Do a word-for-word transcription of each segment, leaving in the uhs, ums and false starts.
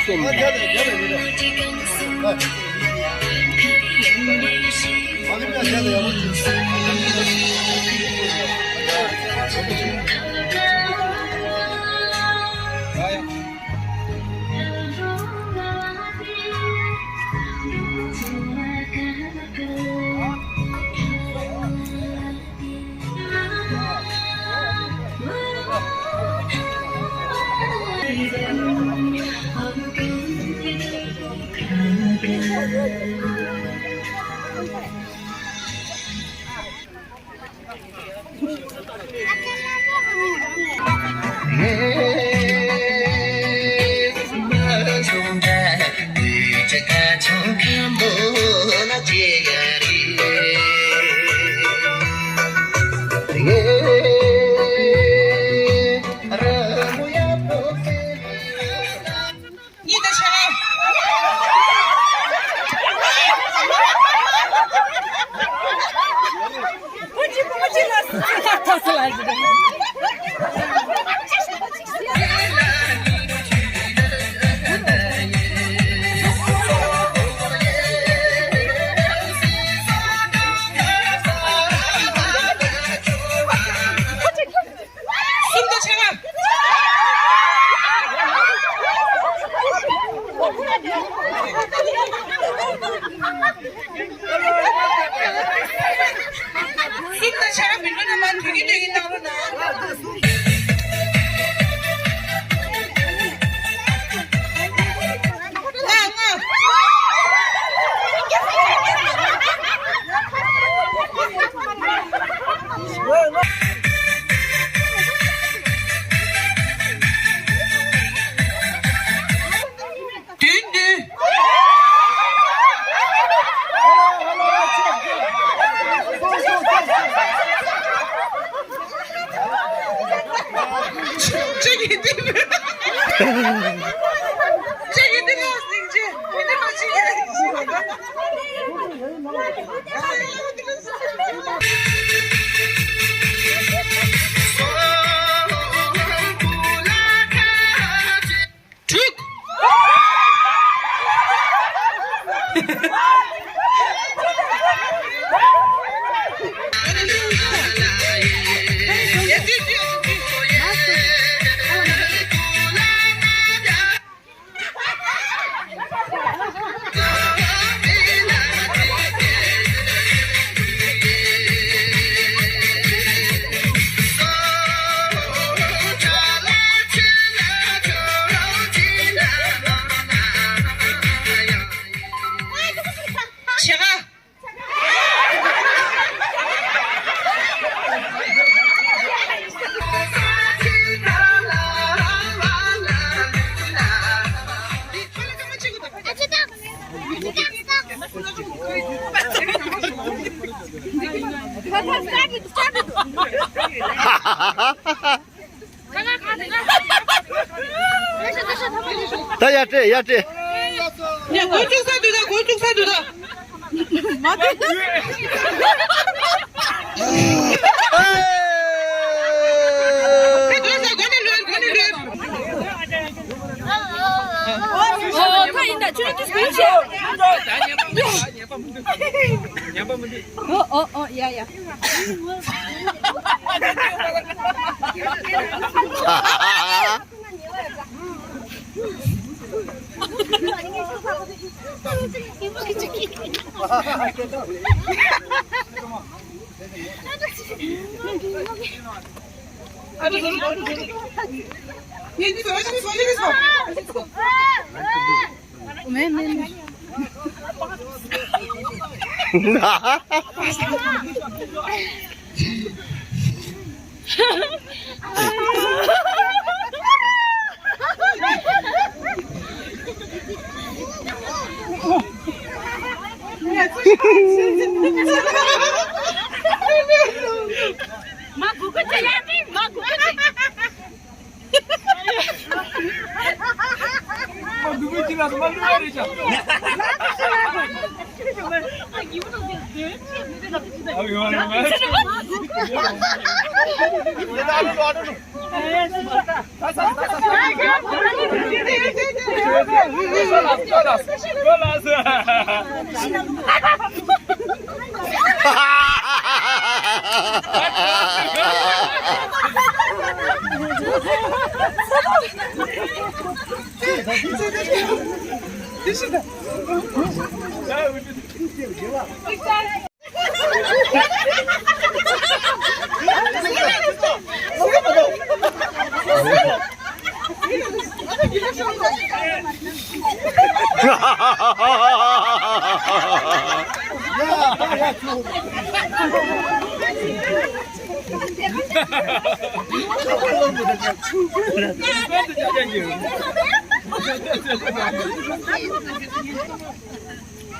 སུམ་དང་ཕྱེད་ཀ། སུམ་དང་ཕྱེད་ཀ་མི་འགྲོ་ན་མ་འགྲོ་གི་འགྲོ་གི་གནང་རོགས་གནང་། ལྔ་ལྔ། བདུན་བདུན། ཅི་ཡིན་དེ། ཅི་ཡིན་དེ་ལ་སེང་ཆེན། མི་དེ་མ་ཅི་ཡིན། དྲུག་ད་ཡར་སྤྲད་ཡར་སྤྲད། ཡ་སྒོ་བཅུག་ས་འདུག་ད། སྒོ་བཅུག་ས་འདུག་ད། མ་སྤྲད། ཨོ་ད་ཡིན་ད། ཆུ་ཆུ་ཆུ་ཆུ། ཨོ་ཨོ་ཨོ་ཡ་ཡ། མ་གུ་གུ་ཅི་ཡ་ནི་མ་གུ་གུ་ཅི།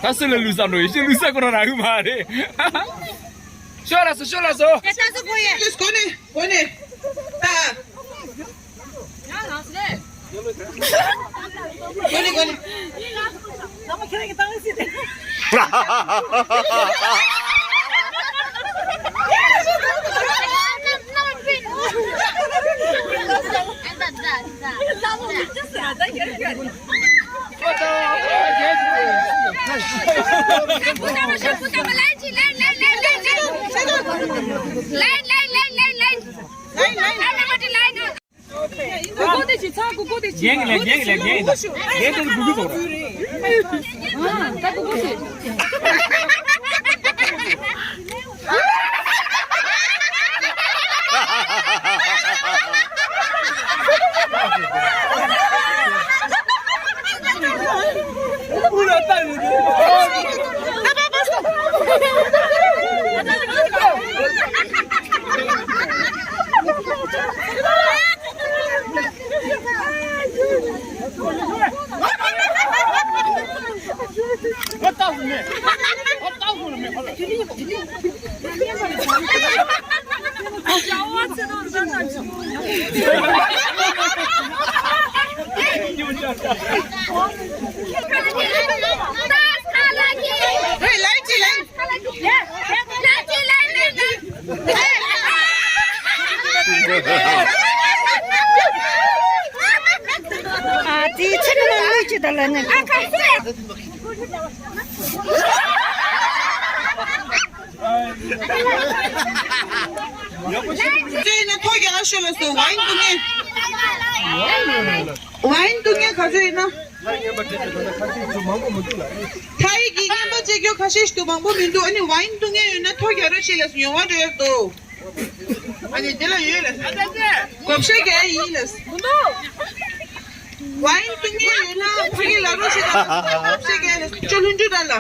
ད་སུ་ལ་ལུས་ས་འགྲོ་ཡི་ཤི་ལུས་ས་ཁོ་རང་རང་གི་མ་རེད། ཤོ་ལ་སོ་ཤོ་ལ་སོ། ཀྱེ་ཤ་སོ་གོ་ཡེ། ཀྱེ་གོ་ནི་གོ་ནི། ད། ཡང་ལངས་སེ། གོ་ནི་གོ་ནི། ད་མ་ཁྱེད་རང་གི་ཏང་སི་དེ། ལའིན་ལའིན་ལའིན་ལའིན་ལའིན། ལའིན་ལའིན་ལའིན་ལའིན། ལའིན་ལའིན་ལའིན་ལའིན། གུ་གུ་དེ་བྱེད་ཚང་། གུ་གུ་དེ་བྱེད། རྒྱན་གྱི་ལས། རྒྱན་གྱི་ལས། རྒྱན་གྱི་ལས། རྒྱན་དེ་གུ་གུ་དོ། ད་གུ་གུ་དེ། ཨ་དེའི་ཚེ་ནི་མ་ལུས་ཀྱི་ད་ལ་ནི། ཁྱེད་ནི་ཐོ་རྒྱག་ཤོད་ལ་སོ། ཝའིན་འཐུང་མཁན། ཝའིན་འཐུང་མཁན་ག་ཚོད་ཡིན་ན། ཐའི་གི་རྔན་པ་བཅད་རྒྱུ་ཁ་ཤས་ཤིག་འདུག་མང་པོ་མི་འདུག་ཨ་ནི་ཝའིན་འཐུང་མཁན་ཡོད་ན་ཐོ་རྒྱག་རོགས་བྱེད་ལ་སོ། ཡོང་བ་འགྲོ་ཡག་འདུག་ཨ་ནི་དེ་ལ་ཡོད་ལ། བགོ་བཤའ་རྒྱག་ཡིན་ལ། ཝའིན་འཐུང་མཁན་ཡོད་ན་ཕ་གི་ལ་རོགས་བྱེད་ལ། བགོ་བཤའ་རྒྱག་ལ། ཅོ་ལྷུན་གྲུབ་ར་ལ།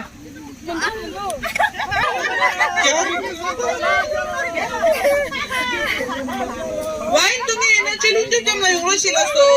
ཝའིན་འཐུང་མཁན་ཡིན་ན་ཅི་ལུང་འདྲི་ཙམ་ལ་ཡོང་རོགས་བྱེད་ལ་སོ།